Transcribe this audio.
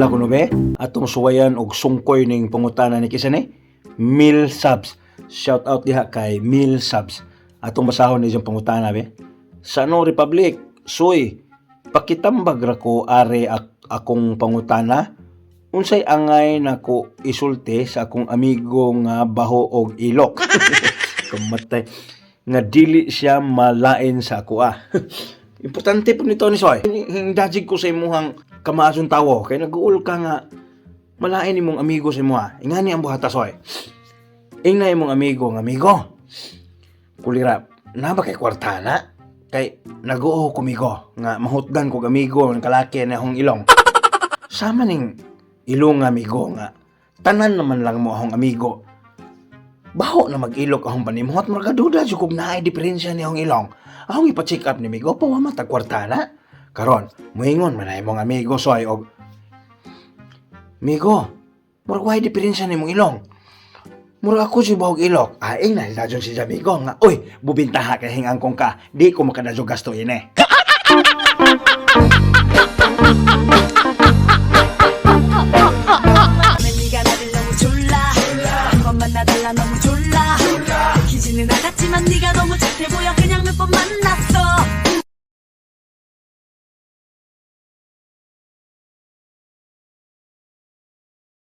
Higala ko no be, atong suwayan og sungkoy ning pangutana ni kinsa ni Mil Subs. Shout out diha kay Mil Subs. Atong basahon ni siyang pangutana be. Sa ano Republic, Soy, pakitambag ra ko are akong pangutana. Unsay angay nako isulti sa akong amigo nga baho og ilok? Kamatay. Nga dili siya malain sa ako ah. Importante po nito ni Soy. Hingdajig ko sa imuhang kamaason tawo kay nag-uul ka nga malain imong amigo sa imuha. Ingani ang buhata, Soy. Ingna imong amigo nga, "Amigo. Kulira, naa ba kay kwarta na? Kay nag-uo ko migo nga mahutdan kog amigo ng kalaki na akong ilong." Sama ning ilong nga amigo nga tanan naman lang mo akong amigo. Baho na mag-ilok akong panimuhat, murag duda jud kog naay diferensya ni akong ilong. Akong ipa-check up ni migo pa wa matag kwarta na. Karon, muingon man ay imong amigo, Soy, og, "Migo, murag way diferensya ni imong ilong. Murag ako si bahog ilok." Ah, na dayon si amigo nga, "Uy, bubintaha kay hingangkong ka. Di ko makadadyo gasto ini."